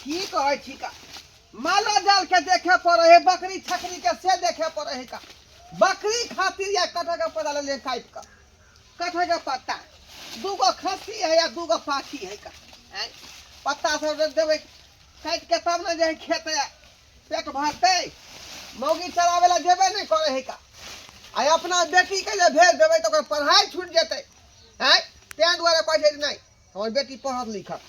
की कहै छी का मालो जाल के देखे पड़े है, बकरी छकरी के से देखे पड़े है। का बकरी खातिर या कटहर के पत्ता ले काटि कऽ, कटहर के पत्ता दूगो खस्सी है या दूगो पाखी है का आँय? पत्ता सब देबै काटि के तब ने जे है खेत है पेट भरतै। मौगी चलाबै लए जेबे नहि करै है का। आ अपना बेटीके जे भेज देबै तऽ ओकर पढ़ाइ छूटि जेतै। आँय, ताहि दुआरे कहै छै जे नहि हमर बेटी पढ़त लिखत।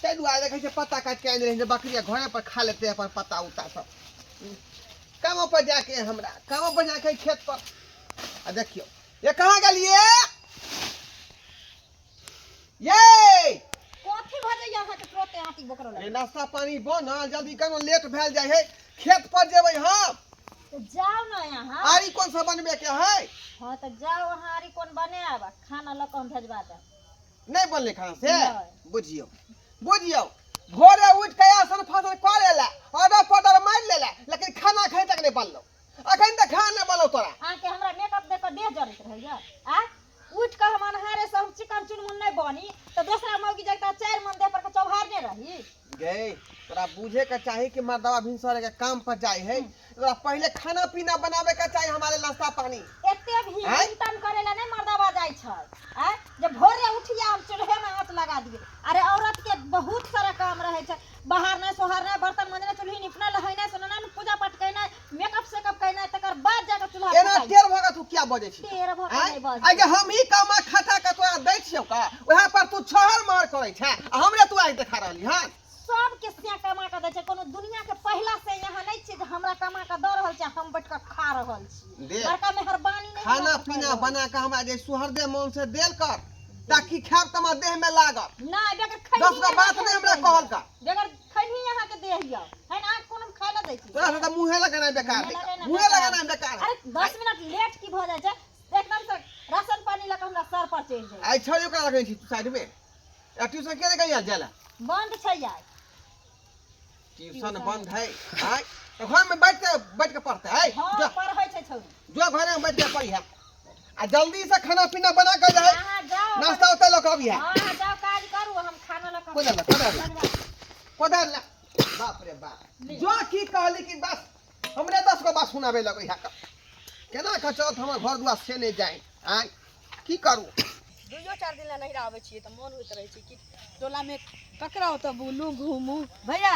ताहि दुआरे देखै छियै पत्ता काटि कऽ आनि रहै छै, बकरी घरे पर खा लेतै अपन पत्ता उत्ता सब। कामो पर जाके हमरा कामो पर जाके खेत पर आ देखियौ ये कहाँ गेलिए ये। कथी भऽ जाइए अहाँके तुरते आँटी बोकरऽ अरे नाश्ता पानी बनल, जल्दी कनो लेट भेल जाइ है, खेत पर जेबै हम। तऽ जाउ ने अहाँ। आरी कोन सा बनबे के है? हाँ तऽ जाउ अहाँ आरी कोन बनायब आ खाना लऽ कऽ हम भेजबा देब। नहीं बनले खाना से? नहि। बुझियौ बुझियौ, भोरे उठि के आसन फासन कऽ लेला, ऑर्डर पॉर्डर मारि लेला, लेकिन खाना खाइ तक नहि बनलौ। अखन तक खाना नहि बनलौ तोरा। अहाँके हमरा मेकअप देख कऽ देह जरैत रहैया। आ उठि कऽ हम अन्हारे से हम चिकन चुनमुन नहि बनी तऽ दोसरा मौगी जगता 4 मन देह पर के चौहारने रही। गे तोरा बुझे के चाही कि मर्दवा भिनसरे के काम पर जाय है, तोरा पहले खाना पीना बनावे के चाही, हमारे नाश्ता पानी। एते भी आँय? चिंतन करे ला नहीं मर्दवा जाय छै। आँय? जे भोरे उठिया हम चूल्हे में आँच लगा दिए। अरे औरत के बहुत सारा काम रहे छै, बहारनाइ सोहारनाइ, बर्तन मजनाइ, चूल्ही निपनाइ, लहेनाइ सोनेनाइ, पूजा पाठ केनाइ, मेकअप सेकअप केनाइ, तकर बाद जाके चूल्हा एना फुकाइ। टेढ़ भऽ के तू किया बजै छी? टेढ़ भऽ के आँय? नहि बजै। आइ जे हम ही कमा खटा के तोरा दै छियौ का, ओएह पर तू छहर महर करै छै आ हमरे तू आइ देखा रहली हन। सबके से कमा के दै छै, कोनो दुनिया के पहिला से यहाँ नहि छै जे हमरा कमा के दऽ रहल छै हम बैठ के खा रहल छी। देख, बड़का मेहरबानी नहि खाना हमरा पर पीना करि रहल। बना के हमरा जे सुहरदे मन से देल कर, ताकि खायब तऽ हमरा देह में लागत। नहि, बगैर खैनी 10 गो बात अहाँके नहि हमरा देह कहल यऽ। का। बगैर खैनी अहाँके देह यऽ। है ना, अहाँके कोनो खाय लए दै छी? तोरा से तऽ मुँहे लगेनाइ बेकार मुँहे है। लगेनाइ मुँहे बेकार। लगेनाइ बेकार है। अरे 10 मिनट लेट की भऽ जाइ छै, एकदम से राशन पानी लऽ कऽ हमरा सर पर चढ़ि जाइ। आइ छौ ओकरा लगै छी तू साइड में। आ ट्यूशन के नहि गई जाय ला? बंद छै आइ ट्यूशन बंद है। आइ तऽ घर में बैठ के बैठ के पढ़ते है। हाँ, जो पढ़ै छै छौरी। जो घर में बैठ के पढ़ी है आ जल्दी से खाना पीना बना के जाए, अहाँ जाउ नाश्ता उता लऽ के अबिहे। हाँ, अहाँ जाउ काज करू, हम खाना लऽ कऽ कोदार ला, कोदार ला। कोदार ला। बाप रे बाप, जो की कहली कि बस हमरे 10 गो बात सुनाबे लगै है। केना कऽ चलत हमर घर दुआर से नहि जाए। आँय की करू? 2-4 दिन ला नहिरा आबै छियै तऽ मोन होइत रहै छै कि टोलामे ककरा ओतऽ बुलू घूमू। भैया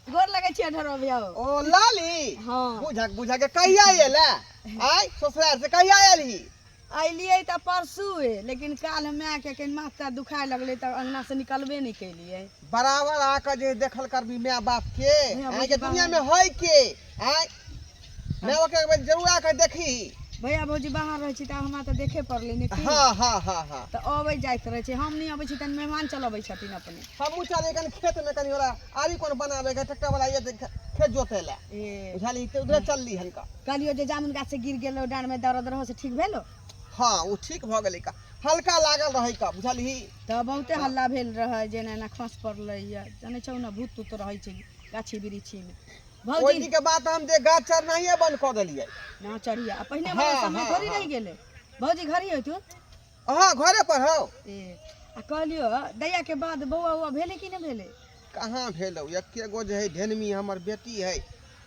गोर लगै छियै ढेरो भैया। ओ लाली। हाँ। बुझक बुझक के कहिया एला? आँय ससुराल से कहिया एलही? अयलियै तऽ परसुए, लेकिन काल्हि मायके कनि माथा दुखाय लगलै तऽ अङ्गना से निकलबे नहि केलियै। बराबर आके जे देखल करबी माय बाप के, भैया, आँय के भौजी दुनिया में है के? आँय माय बाप के एक बेर जरूर आके देखी। भैया भौजी बाहर रहै छी तऽ हमरा तऽ देखे पड़लै ने की। हाँ हाँ हाँ हाँ। तऽ अबै जाइत रहै छै, हम नहि अबै छी तहन मेहमान चल अबै छथिन अपने। हमहूँ चलै कनि खेत में, कनि ओकरा आरी कोन बनाबे के, ट्रैक्टर वाला ये खेत जोते ला। ए बुझलियै तऽ उधरे चलली हनका। कहलियौ जे जामुन गाछ से गिर गेलो, डाँड़ में दर्द रहो, से ठीक भेलो? हाँ ओ ठीक भऽ गेलै का, हल्का लागल रहै का, बुझलही? तऽ बहुते हल्ला भेल रहै जे एना एना खसि पड़लै यऽ। जानै छौ ने भूत तूत रहै छै गाछी वृक्षीमे। ओहि भौजी दिन के बाद हम जे गाछ चढ़नाइए बंद कऽ देलियै। ना चढ़िया, आ पहिने वाला हाँ, समय हाँ, थोड़ी हाँ। रहि गेलै। भौजी घरी होय तू? हाँ घरे पर हौ। ए आ कहलियौ दैया के बाद बौआ उआ भेलै कि नहि भेलै? कहाँ भेलौ, एके गो जे है ढेनमी हमर बेटी है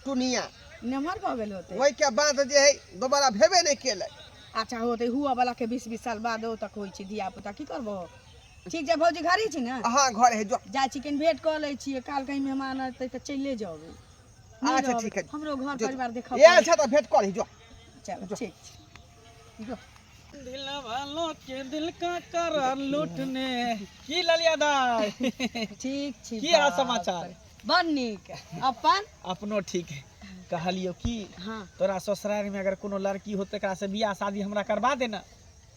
टुनिया। नमहर भऽ गेल होतै। ओहि के बाद जे है दोबारा भेबे नहि केलै। अच्छा होतै, हुआ वाला के 20-20 साल बाद ओ तक होइ छै धिया पुता, की करबो। ठीक छै भौजी घरी छी ने? हाँ घर है, जो जाइ छी कनि भेंट कऽ लै छियै, काल्हि कहीं मेहमान एतै तऽ चलिए जेबै। नहि अच्छा रहबै। ठीक है, हमरो घर जो, परिवार देखऽ आयल छै तऽ भेंट कऽ ली, जो। चल ठीक छै। जो। दिल वालों के दिल का करार लूटने की ललिया दाई? ठीक छी। की हाल बाप समाचार? रे, बड़ नीक। अपन? अपनो ठीक है। कहलियो की हाँ। तोरा ससुराल में अगर कोनो लड़की हो तकरा से बियाह शादी हमरा करवा देना।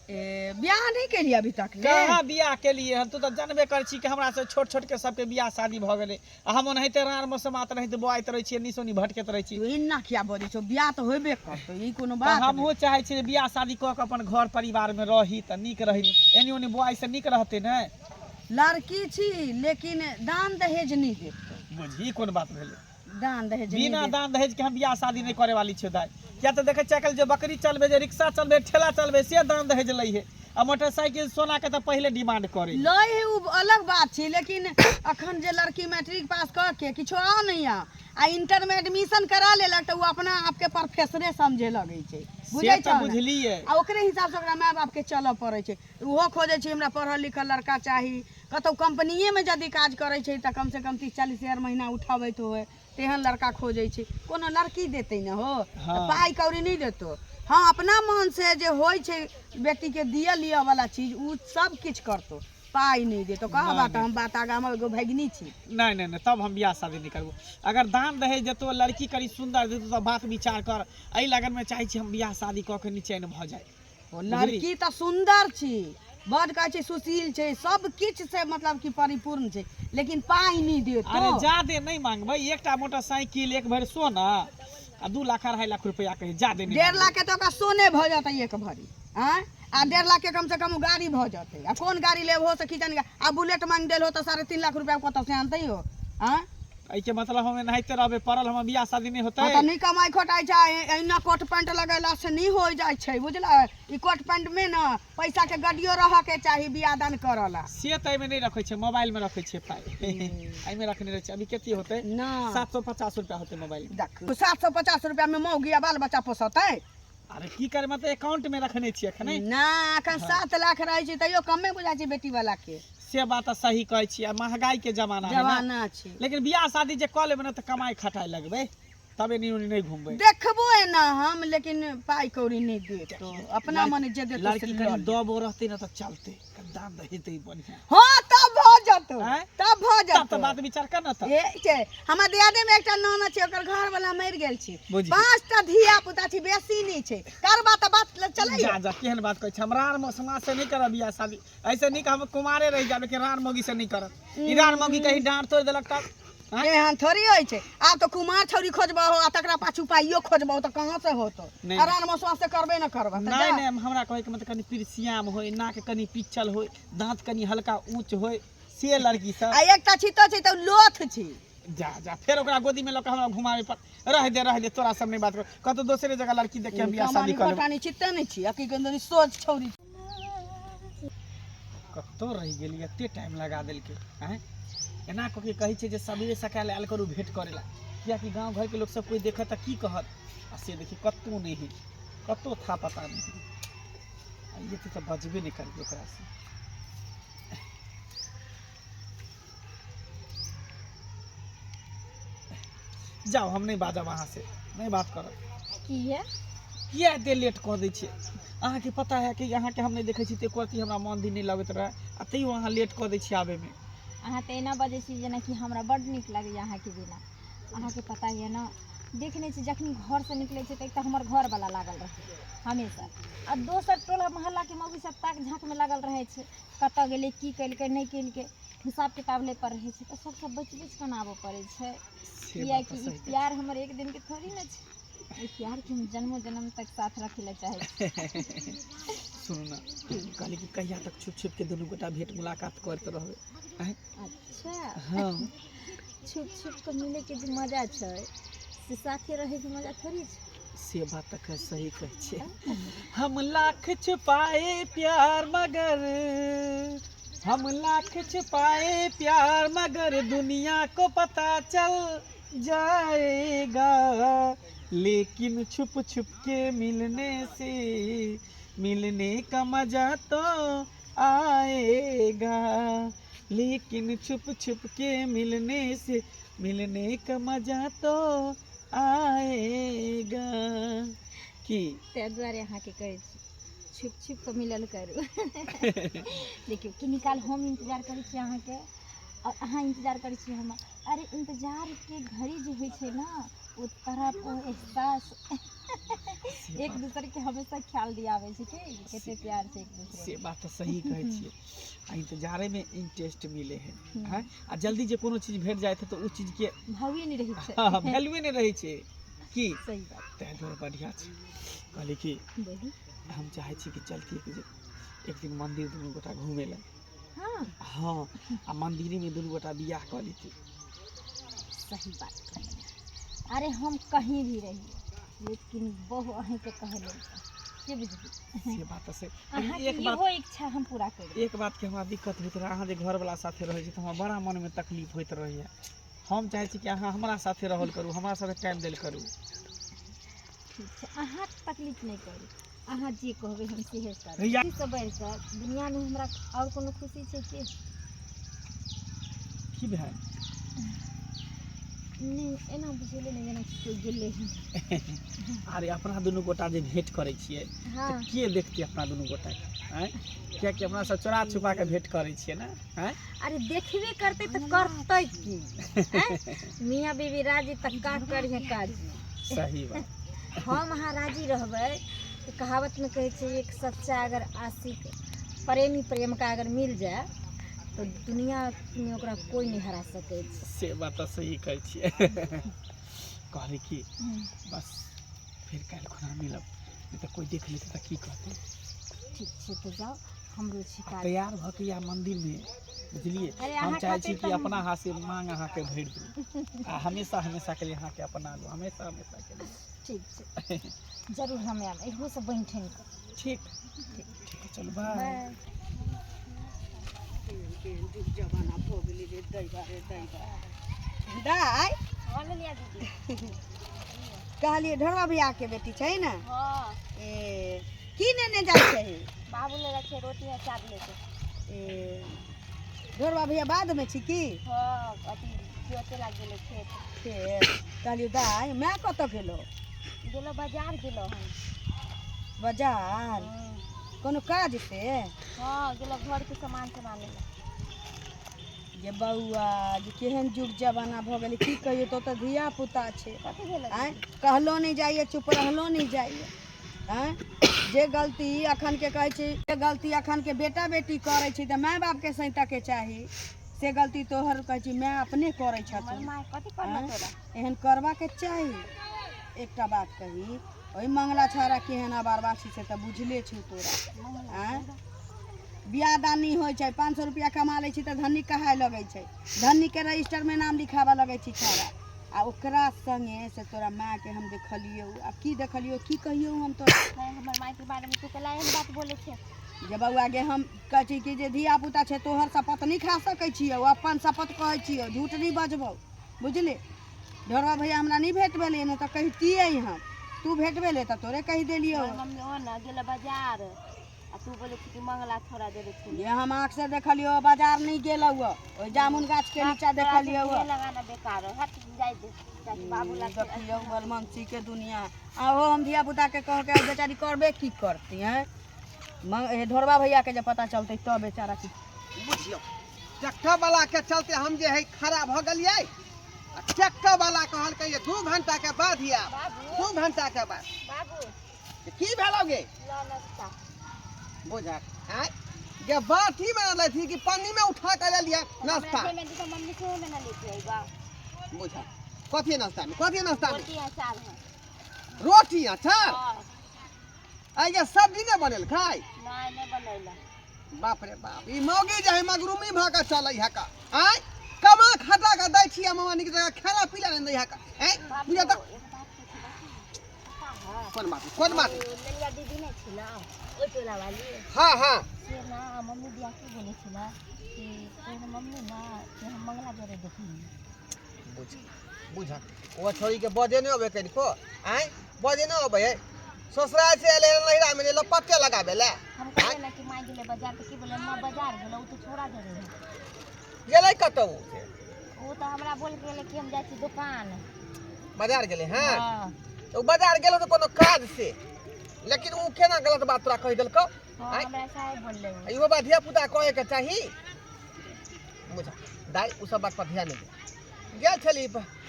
ए बियाह नहीं केलिए अभी तक ने? कहाँ बियाह केलिए हम? तू तऽ जानबे कर छी कि हमरा से छोट छोट के सबके बियाह शादी भऽ गेलै आ हम ओनाहिते राड़ मसमात रहित बौआइत रहै छियै, निसोनी भटकैत रहै छी। तू एना किया बजै छौ? बियाह तऽ होबे करतौ, ई कोनो तऽ बात हमहूँ चाहै छी जे बियाह शादी कऽ के अपन घर परिवार में रही तऽ नीक रही, एनी ओनी बौआइ से नीक रहतै ने। लड़की छी लेकिन दान दहेज नहीं देतौ। बुझी कोन बात भेलै? दान दहेज नहि बिना देत। दान दहेज के हम बियाह शादी नहीं करे वाली छियै दाइ। किया तऽ देखै छियै आइकाल्हि जे बकरी चलबै, जे रिक्शा चलबै, ठेला चलबै, से दान दहेज लै है। आ मोटरसाइकिल सोना के तऽ पहिले डिमांड करे। लै है उ अलग बात छै, लेकिन अखन जे लड़की मैट्रिक पास कऽ के किछो आ नहि आ आ इंटर में एडमिशन करा लेलक तऽ उ अपना आपके प्रोफेसरे समझे लगै छै। से बुझै तऽ छौ ने? बुझलियै। आ ओकरे हिसाबसँ ओकरा माय बापके चलऽ पड़ै छै। ओहो खोजै छै हमरा पढ़ल लिखल लड़का चाही, कतहु कम्पनिएमे यदि काज करै छै तऽ कमसँ कम 30-40 हजार महीना उठाबैत होय, तेहन लड़का खोजै छै। कोनो लड़की देतै ने हो? हाँ। तऽ पाइ कौड़ी नहि देतौ। हँ, अपना मन से जे होइ छै बेटीके दिअ लिअ वाला चीज, उ सब किछु करतौ, पाइ नहि देतौ। कहबा तऽ हम बात आगाँ, हमर एगो भगिनी छी। नहि नहि नहि, तब हम बियाह शादी नहि करबो। अगर दान दहेज देतो, लड़की कनी सुन्दर देतो तऽ बात विचार कर। एहि लगनमे चाहै छी हम बियाह शादी कऽ के निचैन भऽ जाय। ओ लड़की तऽ सुन्दर छी, बड कहै छै सुशील छै, सब किछु से मतलब कि परिपूर्ण छै, लेकिन पाइ नहि देतौ। अरे जादे नहि मांगबै, एकटा मोटरसाइकिल, एक भरि सोना आ 2 लाख 2.5 लाख रुपया कही, जादे नहि। 1.5 लाख के तऽ ओकरा सोने भऽ जेतै एक भरी, आँय, आ 1.5 लाख के कम से कम ओ गाड़ी भऽ जेतै। आ कोन गाड़ी लेबहो से की जानि, आ बुलेट मांगि देलहो तऽ 3.5 लाख रुपया कतऽ से आनतै हो? आँय, एहिके मतलब हम एनाहिते रहबै पड़ल, हमर बियाह शादी नहि होतै? हँ तऽ नहि कमाइ खटाइ छै, एहिना कोट पैंट लगेला से नहि हो जाइ छै, बुझल? ई कोट पैंट में ने पैसा के गड्डियो रह के चाही बियाह दान करऽ ला। से तऽ एहिमे नहि रखै छै, मोबाइल में रखै छियै पाइ, एहिमे रखने रहै छै। अभी कते होतै? ना 750 रुपया होतै मोबाइल में। देख, 750 रुपया में मौगी आ बाल बच्चा पोसतै? अरे की करे, मतलब अकाउंट में रखने छियै एखन। ना, एखन 7 लाख रहै छै तैयो कमे बुझाइ छै बेटी वाला के। से बात तऽ सही कहै छियै, महगाई के जमाना है ना। जमाना छै। लेकिन बियाह शादी जे कऽ लेबै ने तऽ कमाइ खटाइ लगबै, तब एनी ओनी नहि घुमबै। देखबो एना हम, लेकिन पाइ कौड़ी नहि देतो, अपना मन जे देतो से लड़की लऽ कनी लेब। दबो रहतै ने तऽ चलतै, कनी दान दहेतै बढ़िआँ। हँ, तब भऽ जेतौ। आँय? तब भऽ तब तऽ जेतौ। बात विचार कर ने तऽ। ए छै हमर दियादे में एकटा नाना छै, ओकर घर वाला मरि गेल छै। बुझि। 5टा धिया पुता छै, बेसी नहि छै। करबा तऽ बात चलै। जा जा, केहन बात कहै छै? हमरा आर समाज से नहि करब बियाह शादी, ऐसे नीक हम कुमारे रहि जायब, लेकिन रान मौगी से नहि करब। ई रान मौगी कहीं डाँट तोड़ि देलक तब? आँय? एहन थोड़ी होइ छै। आब तऽ कुमार छौरी खोजबहो आ तकरा पाछू पाइयो खोजबहो तऽ कहाँ से होतो? नहि। आराम मसुआ से करबे न करबह तऽ नहि। जा। नहि, हमरा कहैके मतलब कनि पिरसियाम होय, नाक कनि पिचल होय, दाँत कनि हल्का ऊँच होय, से लड़की सब। आ एकटा छितो छै तऽ लोथ छै। जा जा, फेर ओकरा गोदी में लऽ कऽ हमरा घुमाबे पर रह दे, रह दे, तोरा सब नहि बात कर। कतौ दोसरे जगह लड़की देख के हम बियाह शादी कर लेबै। कमानी चित्ते नहि छी आ की कहै सोच छौरी। कतौ रहि गेली, एते टाइम लगा देलकै? आँय, एना कऽ के कहै छै जे सबेरे सकाल आयल करू भेंट करै ला, कियाकि गाँव घरके लोक सब कोइ देखत तऽ की कहत? आ से देखी कतौ नहि है, कतौ था पता नहि है। आ एते तऽ बजबे नहि करबै ओकरासँ। जाउ, हम नहि बाजब अहाँ से, नहि बात करब। किया? किया एते लेट कऽ दै छियै? अहाँके पता है कि अहाँके हम नहि देखै छी तऽ एको रत्ती हमरा मन दिन नहि लगैत रहै, आ तैयो अहाँ लेट कऽ दै छियै आबैमे। अहाँ तऽ एना बजै छी जेनाकि हमरा बड्ड नीक लगैए अहाँके बिना। अहाँके पता यऽ ने, देख नहि छी जखनी घरसँ निकलै छी तऽ एक तऽ हमर घरवला लागल रहै हमेशा, आ दोसर टोला मोहल्लाके मौगी सब ताक झाँकमे लागल रहै छै, कतऽ गेलै, की केलकै, नहि केलकै, हिसाब किताब लै पर रहै छै, तऽ सबसँ बचि बचि कऽ ने आबऽ पड़ै छै। से बात किएकि तऽ ई सही। प्यार हमर एक दिनके थोड़ी ने छै, ई प्यारके हम जन्मो जन्म तक साथ रखै लए चाहै छी। सुनू ने, कहली कि कहिया तक छुप छुप के दुनू गोटा भेंट मुलाकात करैत रहबै? आँय? अच्छा। हँ। छुप छुप कऽ मिलैके जे मजा छै से साथे रहैके मजा थोड़ी छै। से बात तऽ खैर सही कहै छियै। हम लाख छुपाए प्यार मगर, हम लाख छुपाए प्यार मगर दुनिया को पता चल जाएगा, लेकिन छुप छुप के मिलने से मिलने का मजा तो आएगा, लेकिन छुप छुप के मिलने से मिलने का मजा तो आएगा। की ताहि दुआरे अहाँके कहै छी, छुप छुप कऽ मिलल करू। देखियौ कि निकाल हम इन्तजार करै छी अहाँके आओर अहाँ इन्तजार करै छी हमर। अरे इन्तजारके घड़ी जे होइ छै ने, ओ तड़प, ओ एहसास एक दूसरके हमेशा ख्याल दियाबै छै कि कते प्यार छै एक दूसरे। से बात तऽ सही कहै छियै, आ इंतजारेमे इंटरेस्ट मिले है। हैं, आ जल्दी जे कोनो चीज भेट जाइत है तऽ ओ चीजके भावे नहि रहै छै। हँ, वैल्यूए नहि रहै छै की। सही बात। ताहि दुआरे बढ़िआँ छै। कहली कि बोलू। हम चाहै छी कि चलती जे एक दिन मन्दिर दुनू गोटा घूमे लए। हँ। हँ, आ मन्दिरेमे दुनू गोटा बियाह कऽ लेती। सही बात कहलियै। अरे हम कहीं भी रही, लेकिन बहु अहीँके कहले। की बुझली? से बात तऽ से अहाँके एक बात इहो इच्छा हम पूरा करबै। एक बातके हमरा दिक्कत होइत रहै, अहाँ जे घरवला साथे रहै छी तऽ हमरा बड़ा मनमे तकलीफ होइत रहैए। हम चाहै छी कि अहाँ हमरा साथे रहल करू, हमरा साथे टाइम देल करू। ठीक छै, अहाँ तकलीफ नहि करू, अहाँ जे कहबै हम सेहे करबै। भैया। खुशीसँ बढ़ि कऽ दुनिआँमे हमरा आओर कोनो खुशी छै की? की भेल? नहि, एना बुझेलै नहि जेना कि कोइ गेलै हन। अरे अपना दुनू गोटा जे भेँट करै छियै तऽ के देखतै अपना दुनू गोटाके? आँय, कियाकि अपना सब चोरा छुपा कऽ भेँट करै छियै ने। आँय, अरे देखबे करतै तऽ करतै की? आँय? मियाँ बीबी राजी तऽ का करिहे काजी। सही बात। हम अहाँ राजी रहबै तऽ कहावतमे कहै छै, एक सच्चा अगर आशिक प्रेमी प्रेमिका अगर मिल जाय तऽ दुनियामे ओकरा कोइ नहि हरा सकै छै। से बात तऽ सही कहै छियै। कहली कि बस फेर काल्हि खुना मिलब, नहि तऽ कोइ देख लेतै तऽ की कहतै? ठीक छै, तऽ जाउ, हमरो छै आ काज। तैयार भऽ के या मन्दिरमे, बुझलियै? अरे हम अहाँ चाहै छी खातिर कि तऽ अपना हाथ से मांग अहाँके भरि दू आ हमेशा हमेशा के लिए अहाँके अपना लू, हमेशा हमेशा के लिए। ठीक छै, जरूर हम आयब इहोसँ बनि ठनि कऽ। ठीक ठीक ठीक, चलू, बाय। बाय। केहन जुग जमाना भऽ गेलै रे दैबा, रे दैबा। दाइ। हँ ललिया दीदी। कहलियै ढोरबा भैयाके बेटी छै ने? हँ। ए, की नेने जाइ छै? बाबू ले छै रोटी अचार लेके। ए, ढोरबा भैया बादमे छी की? हँ, अथी जोते लागि गेलै खेत। खेत। कहलियै दाइ, माय कतऽ गेलो? गेलो, बाजार गेलो हन। बाजार? हँ। कोनो काज से? हँ, गेलो घरके सामान सब आनै लए। जे बौआ, जे केहन जुग जमाना भऽ गेलै, की कहियौ? तो तऽ धिया पुता छै। कथी भेलै? आँय, कहलो नहि जाइए, चुप रहलो नहि जाइए। आँय, जे गलती अखनके कहै छी, जे गलती अखनके बेटा बेटी करै छै तऽ माय बापके सैतके चाही, से गलती तोहर कहै छी माय अपने करै हमर छथुन। माय कथी करलो? आँय? तोरा एहन करबाके चाही। एकटा बात कही, ओहि मंगला छाड़ा केहन अबारबा छै से तऽ बुझले छौ तोरा। मंगला आँय? छौड़ा। बियाह दान नहि होइ छै, 500 रुपया कमा लै छै तऽ धनी कहाय लगै छै, धनीके रजिस्टरमे नाम लिखाबऽ लगै छै छाड़ा। आ ओकरा संगे से तोरा मायके हम देखलियौ। आ की देखलियौ, की कहियौ हम तोरा? नहीं, हमर माय के बारे में तू कला एहन बात बोले छै? जे बौआ गे, हम कहै छी कि जे धिया पुता छै, तोहर शपथ नहि खा सकै छियौ, अपन शपथ कहै छियौ, झूठ नहि बजबौ, बुझली? ढोरबा भैया हमरा नहि भेट भेलै, नहि तऽ कहितियै हम। तू भेट भेलै तऽ तोरे कहि देलियौ। हमर मम्मी ओ ने गेलो बाजार आ तू बोले छी कि मंगला छोड़ा देबे छी। जे हम आँख से देखलियौ, बाजार नहि गेलौ, ओहि जामुन गाछ के नीचा देखलियौ। लगाना बेकार हो, हट, जाय दे चाची, बाबू ला। देखियौ बलमंसी के दुनिया। आहो, हम धिया पुता के कह के बेचारी करबे की करती हैं? ढोरबा भैया के जे पता चलतै तब बेचारा की बुझियौ, ट्रैक्टर वाला के चलते हम जे है खड़ा भऽ गेलियै आ ट्रैक्टर वाला कहलकै जे 2 घंटा के बाद ही आयब। बाबू। 2 घंटा के बाद। बाबू। की भेलौ गे? ल नाश्ता। बुझा आँय गे, बाटी में लेथी कि पानी में उठा के ले लिया नाश्ता? हमरा में तो मम्मी से में ना लेके आईबा। बुझा, कथी नाश्ता में, कथी नाश्ता में? रोटी अचार है। रोटी अचार? हाँ। आइ गे, सब्जी नहि बनेल खाय? नहीं, नहीं बनैला। बाप रे बाप, ई मौगी जे है मगरूमी भऽ के चलै है का। आँय, कमा खटा के दै छियै मामा नीक जगह, खाना पीना नहि दै है का। आँय? बाबू। बुझा तऽ। एक बात पूछू, पता है? कोन बात, कोन बात? ओ ललिया दीदी नहीं छिला, ओहि टोला वाली? हाँ हाँ। से ना मम्मी दिया की बोले छिला कि तोहर मम्मी ना से हम मंगला जोरे देखली। बुझ बुझ, ओ छोरी के बजे नहि अबै कनिको। आँय, बजे नहि अबै है। ससुराल से एलै नैहरा में लपट्टे लगाबे ले। हम कहले ना कि माय गेलै बाजार, तऽ की बोले, माँ बाजार गेलै, ओ तऽ छोड़ा जोरे है। गेलै कतौ ओ से? ओ तऽ हमरा बोल के गेलै कि हम जाइ छी दुकान। बाजार गेलै? हाँ। हाँ। तऽ ओ बाजार गेलो तऽ कोनो काज से, लेकिन ओ केना गलत बात तोरा कहि देलकौ? हाँ। आँय? हमरा साहेब बोलले ओ। इहो बात धिया पुता कहे के चाही। बुझ दाइ, ओ सब बात पर ध्यान नहि दे। गेल छली,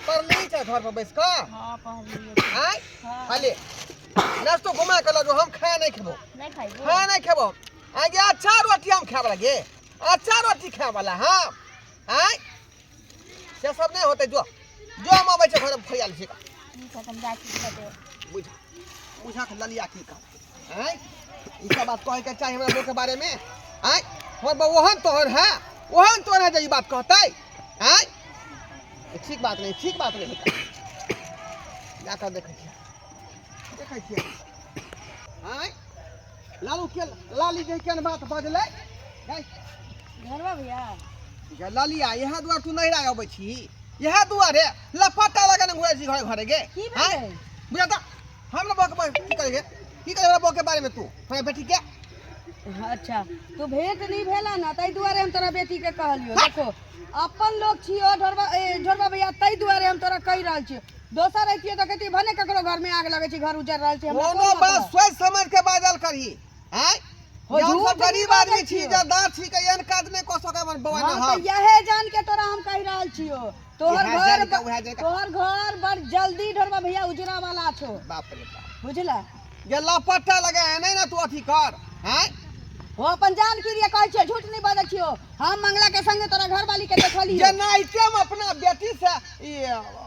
पढ़ली छै घर पर बैस कऽ? हाँ, पढ़लियै। आँय? हाँ। खाली नाश्तो घुमा के लऽ जो, हम खाना नहि खेबो। नहीं खाइबो? खाना नहीं खेबो। आइ गे, अच्छा रोटी हम खाय वाला गे, अच्छा रोटी खाय वाला। हाँ, आँय, से सब नहीं होते। जो जो, हम अबै छै घर में, फरियाल छी। ठीक है, हम जाइ छी खेते। बुझा बुझा के ललिया की कहबै। आँय, ई सब बात कहै के चाही हमरा बहू के बारे में? आँय, हमर बहू ओहन तोहर है, ओहन तोहर है जे ई बात कहतै? आँय, ई ठीक बात नहीं, ठीक बात नहीं। जाकऽ देखै छियै, देखै छियै। आँय? लालू के लाली जे केहन बात बजलै गै। घरवा भैया गे लालिया, इएह दुआरे तू नहिरा अबै छी, इएह दुआरे लफाटा लगन घुरै छी घरे घरे गे। की भेलै? बुझा तऽ हमरा बौके की करै गे, की करै हमरा बौके बारेमे तू हमरा बेटी के? अच्छा, तू भेंट नहीं भेला ना, ताहि दुआरे हम तोरा बेटी के कहलियो। देखो, अपन लोग छियो ढोरबा, ए ढोरबा भैया, ताहि दुआरे हम तोरा कहि रहल छियो। दोसर रहितियो तऽ कहतियै भने ककरो घर में आग लगै छै, घर उजर रहल छै, हमरा कोनो कोन बात मतलब? सोचि समझ के बाजल करही। आँय, हो, जे हम झूठ सब नहीं गरीब बाजै आदमी छी, छियौ। जदार छी के एहन काज नहि कऽ सकै हमर बौआ। हाँ, ना तऽ हम यहे जान के तोरा हम कहि रहल छियो। तोहर इएह घर जानि के, उएह जानि के। तोहर घर बड़ जल्दी ढोरबा भैया उजरा वाला छो। बाप रे बाप, बुझला? जे लपट्टा लगे है नहीं ना, तू अथी कर। आँय, हो, अपन जान के लिए कहै छियो, झूठ नहीं बाजै छियो। हम मंगला के संगे तोरा घर वाली के देखलियो। जेनाहिते हम अपना बेटी से ई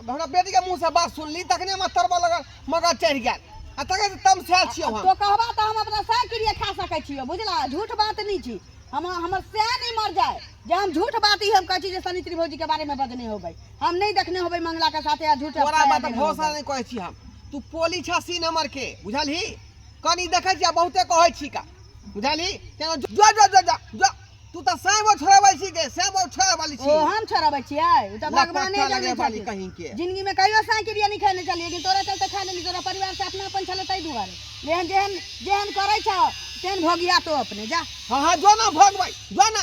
हमरा बेटी के मुंह से बात सुनली, तखने हमर तरबा लगल मगर चढ़ि गेल आ तखन से तमसायल छियौ हम। तो कहबा तऽ हम अपना सै क्रिया खा सकै छियो, बुझला? झूठ बात नहीं छी। हम हमर सै नहीं मर जाए जे हम झूठ बात ही हम कहै छी जे सनित्री भौजी के बारे में बजने होबै, हम नहीं देखने होबै मंगला के साथे आ झूठ तोरा अफवाह बात देने भरोसा होबै। नहीं कहै छी हम। तू पोली छा सी नंबर के, बुझलही? कनी देखै छी आ बहुते कहै छी का, बुझलही? तेना जो जो जो जो जो, तू तऽ साइबो छोड़ाबै छी गे, साइबो छोड़ाबै छी। ओ हम छोड़ाबै छियै? ओ तऽ भगवाने लपट्टा जानै लगे वाली छथिन। कहीं के। जिंदगी में कहियो साइकिल नहीं खेने छलियै, लेकिन तोरा चलते खा लेली। तोरा परिवार से अपनापन छलै ताहि दुआरे। जेहन जेहन जेहन करै छौ तेहन भोगिया तो अपने जा। हाँ हाँ, जो ना भोगबै, जो ना।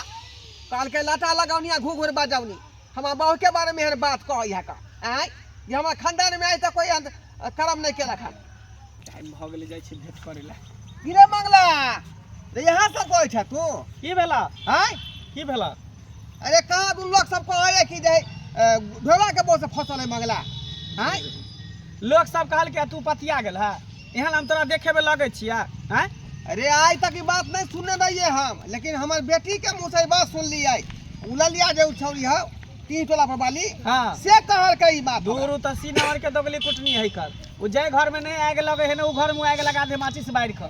काल के लाटा लगाउनी आ घूघूर बजाउनी, हमरा बहू के बारे में एहन बात कहै है का? आँय, जे हमरा खानदान में आइ तक कोई एहन कर्म नहीं केलक हन। टाइम भऽ गेलै, जाइ छी भेंट करै लए। की रे मंगला रे, यहाँ सब कहै छ तू? की भेला? आँय, की भेला? अरे कहाँ दुन लोग सब कहै है कि जे ढोला के बोल से फसल है मंगला। आँय, लोक सब कहल कि तू पतिया गेल है, एहन हम तोरा देखेबे लगै छियै? आँय, अरे आइ तक ई बात नहीं सुनने रहिए हम, लेकिन हमर बेटी के मुँह से ई बात सुनलियै। उललिया जे उ छौरी हौ तीन टोला पर वाली, हाँ, से कहलकै ई बात। दूर उ तऽ सीनावर के दोगली कुटनी है कर। उ जाहि घर में नहीं आग लगे है ने, उ घर में आग लगा दे माचिस बारि कऽ।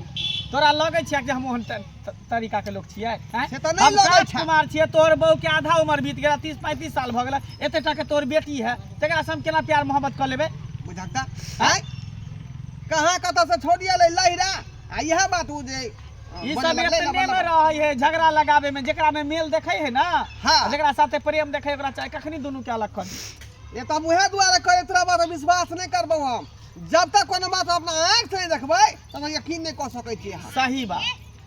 तोरा लगै छै कि हम ओहन तरीका के लोग छियै? आँय? से तऽ नहि हम लगै छै। राजकुमार छियै। तोहर बहू के आधा उम्र बीत गेल, 30-35 साल भऽ गेल, एते टा के तोहर बेटी है, तकरा से हम केना प्यार मोहब्बत कऽ लेबै? बुझता आँय, कहाँ कतऽ से छोड़ि एलै लहिरा आ इएह बात उ जे ई बोले सब लगलै एतने लबा में लबा। रहै है झगड़ा लगाबे में। जेकरा में मेल देखै है ना, हाँ, जेकरा साथे प्रेम देखै, ओकरा चाहे कखनी दुनू के अलग कर दी। ये तऽ हम उएह दुआरे कहै तोरा बात विश्वास नहि करबौ हम। जब तक कोनो बात अपना आँखि से नहि देखबै तब तक यकीन नहि कऽ सकै छी अहाँ। सही बात।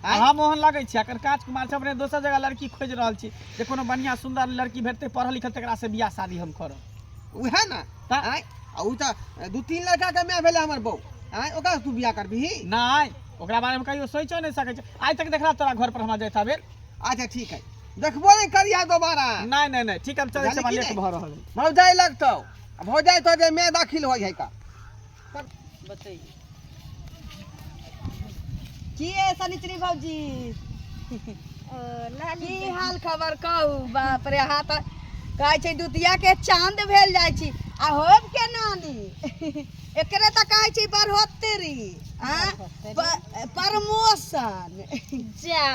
आँय? हम ओहन लगै छी? अखन काज कुमार छै, अपने दोसर जगह लड़की खोजि रहल छी जे कोनो बढ़िआँ सुन्दर लड़की भेटतै, पढ़ल लिखल, तकरा से बियाह शादी हम करब। उएह ने। तऽ? आँय, आ उ तऽ 2-3 लड़का के माय भेलै हमर बहू। आँय, ओकरा से तू बियाह करबिही? नहि, ओकरा बारे में कहियो सोचो नहि सकै छै। आइ तक देखला तोरा घर पर हमरा जाइता बेर? अच्छा ठीक है, देखबो नहि करिहा दोबारा। नहि नहि नहि, ठीक, हम चलै छी, बुझलियै हमरा कि लेट नहि? भऽ रहल है। भौजाइ लगतौ आ भौजाइ तो जे मैं दाखिल होइ है का। बतैयौ की है सनिचरी भौजी? ओ लाली, की हाल खबर कहू? बाप रे, अहाँ तऽ कहै छै दुतिया के चांद भेल जाइ छी आ होब के नानी। एकरे तऽ कहै छै बढ़ोत्तरी, आँ, प्रमोशन। जा,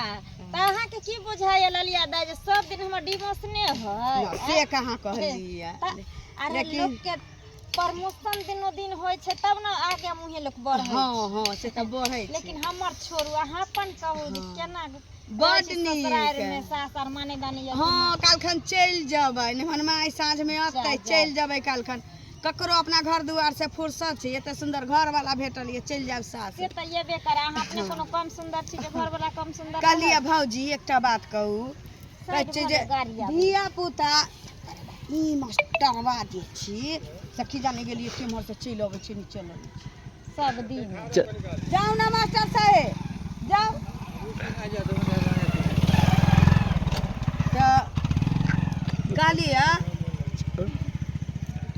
तऽ अहाँके की बुझाइए ललिया दाइ, जे सब दिन हमर डिवोर्स ने होइ? से कहाँ कहलियै। तऽ अरे लेकिन- लोक के प्रमोशन दिनो दिन होइ छै तब ने आगे मुँहे लोक बढ़ै छै। हँ हँ, से तऽ बढ़ै छै। लेकिन हमर छोड़ू, अहाँ अपन कहू जे केना बड्ड रहै छी ससुरारि नीक। मे सास आर माने दानी यऽ? हँ, काल्हिखन चलि जेबै। निमनमा आइ साँझमे अतै। जा। चलि जेबै काल्हिखन। ककरो अपना घर दुआर से फुर्सत छै? एते सुन्दर घर वाला भेटल ये, चलि जायब सास। से तऽ एबे करे। अहाँ अपने कोनो कम सुन्दर छी जे घरवला कम सुन्दर? कहलियै भौजी, एकटा बात कहू? कहै साइड छै भऽ जे गेल, गाड़ी आबै। धिया पुता ई मास्टरवा जे छी से की जाने गेलियै केम्हर से चलि अबै छै, नहि चलि अबै छै। सब दिन जाउ ने मास्टर साहेब, जाउ। तऽ कहलियै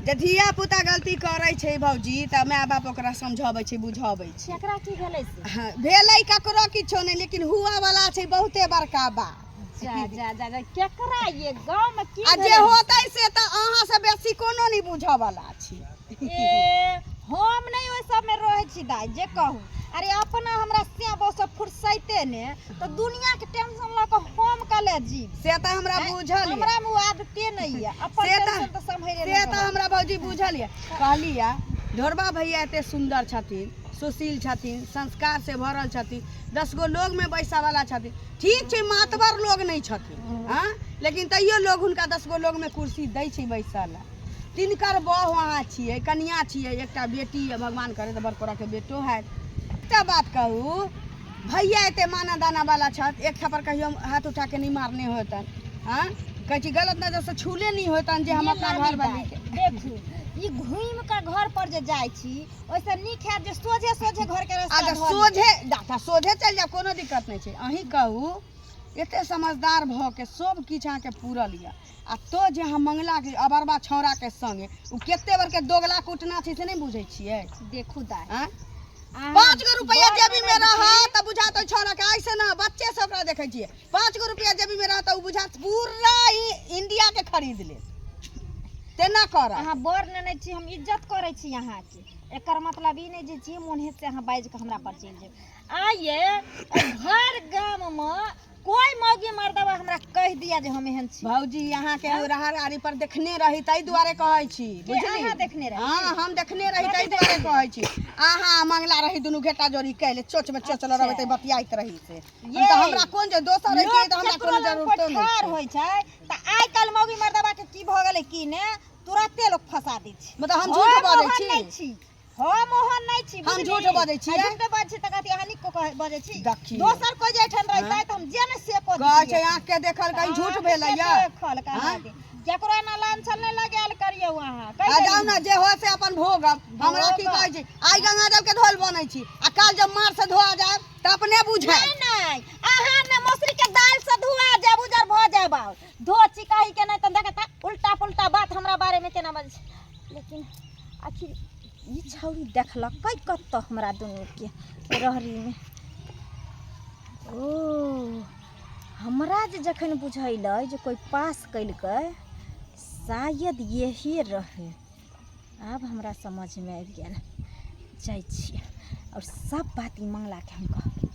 जे धिया पुता गलती करै छै भौजी, तऽ माय बाप ओकरा समझाबै छै, बुझाबै छै। केकरा की भेलै से? हाँ, भेलै ककरो किछो नहि, लेकिन हुआ वाला छै बहुते बड़का बात। जा जा जा जा, केकरा ये गाँव में की आ जे भेलै? होतै से तऽ अहाँ से बेसी कोनो नहि बुझऽ वाला छी। ए, हम नहि ओहि सबमे रहै छी दाइ, जे कहू। अरे अपना हमरा से सब फुर्सैते ने तऽ दुनिया के टेंशन लऽ कऽ हम कले जीब? से तऽ हमरा बुझल यऽ। हमरा मे ओ आदते नहि यऽ। अपन से तऽ- टेंशन तऽ सम्हरे से तऽ हमरा भौजी बुझल यऽ। कहलियै ढोरबा भैया एते सुन्दर छथिन, सुशील छथिन, संस्कार से भरल छथिन, 10 गो लोगमे बैसऽवला छथिन। ठीक छै, मातबर लोग नहि छथिन, हँ, लेकिन तैयो लोग हुनका 10 गो लोगमे कुर्सी दै छै बैसऽ लए। तिनकर बहु अहाँ छियै, कनिया छियै, एकटा बेटी यऽ, भगवान करे तऽ बड़कोराके बेटो हैत। एकटा बात कहू भैया, एते माना दाना वाला छथि, एक थप्पड़ कहियो हाथ उठा के नहीं मारने होतन? हाँ, कहै छी गलत नजर से छूले नहीं होतन जे हम ये अपना लाली घर वाली दाइ, के देखू ई घूमि के घर पर जे जाइ छी, ओहिसँ नीक हैत जे सोझे सोझे घर के रास्ता अच्छा धऽ ली। सोझे अच्छा, सोझे चलि जाउ, कोनो दिक्कत नहि छै। अहीं कहू, एते समझदार भऽ के सब किछु अहाँके पूरल यऽ, आ तो जे अहाँ मंगला के अबरबा छौड़ा के संगे, ओ कते बड़के दोगला कुटना छै से नहि बुझै छियै? देखू दाइ, आँय? अहाँ 5 गो रुपया बड़ जेबी में ननैद छी। रहत तऽ बुझात ओहि छौड़ा के, ऐसे ना बच्चे से ओकरा देखै छियै, 5 गो रुपया जेबी में रहत तऽ ओ बुझात पूरा इंडिया के खरीद लेत, तेना करत। अहाँ बड़ ननैद छी, हम इज्जत करै छी अहाँके। एकर मतलब ई नहि जे जे मोन हेत से अहाँ बाजि कऽ हमरा पर चलि जायब। आइये भरि गाममे कोइ मौगी मर्दबा हमरा कहि दिया जे हम एहन छी। भौजी, अहाँ के रहर आरी पर देखने रही, ताहि दुआरे कहै छी। के बुझली? अहाँ देखने रही? हाँ, हम देखने रही, ताहि दुआरे कहै छी। अहाँ मंगला रही दुनू घेटा जोड़ी कैले चोच में चोच लड़बैत अच्छा। बतियाइत रही से हम ये। तऽ हमरा कोन जे दोसर रहितियै लोक तऽ हमरा केकरो कोनो लग जरूरतो नहि ठाढ़ छै। होइ छै तऽ आइ काल्हि मौगी मर्दबा के की भऽ गेलै की ने, तुरते लोक फंसा दै छै। मतलब हम झूठ बाजै ओहन छी? नहि छी, हम ओहन नहि छी। हम बुझली? झूठ बाजै छियै? आ झूठ बाजै छी तऽ कथी अहाँ नीक कऽ बजै छी? देखियौ। दोसर कोइ जे एहिठाम रहितै तऽ हम जे ने से कऽ कहै छै दितियै। आँख के देखल कहीं झूठ भेलै अहाँके यऽ? देखल कहाँ आँय? दे। केकरो एना लांछन नहि लगायल करियौ अहाँ। कहि आ जाउ देलियै। ने, जे हो से अपन भोगब। हमरा की भोगब। कहै छी, आइ गंगा जल के धोल बनै छी आ काल जब मार से धोआ जायब तऽ अपने बुझायब। नहि नहि, अहाँ ने मसुरी के दालि से धुआ जायब, उजर भऽ जायब। आब धो चिकाही के नहि तऽ देखत उल्टा पुल्टा बात हमरा बारे मे केना बजै छै। लेकिन आखिर ई छौड़ी देखलकै कतऽ हमरा दुनूके रहरीमे? ओ हमरा जे जखन बुझैलै जे कोइ पास केलकै, शायद यही रहै। आब हमरा समझमे आबि गेल। जाइ छियै आओर सब बात ई मंगलाके हम कहब।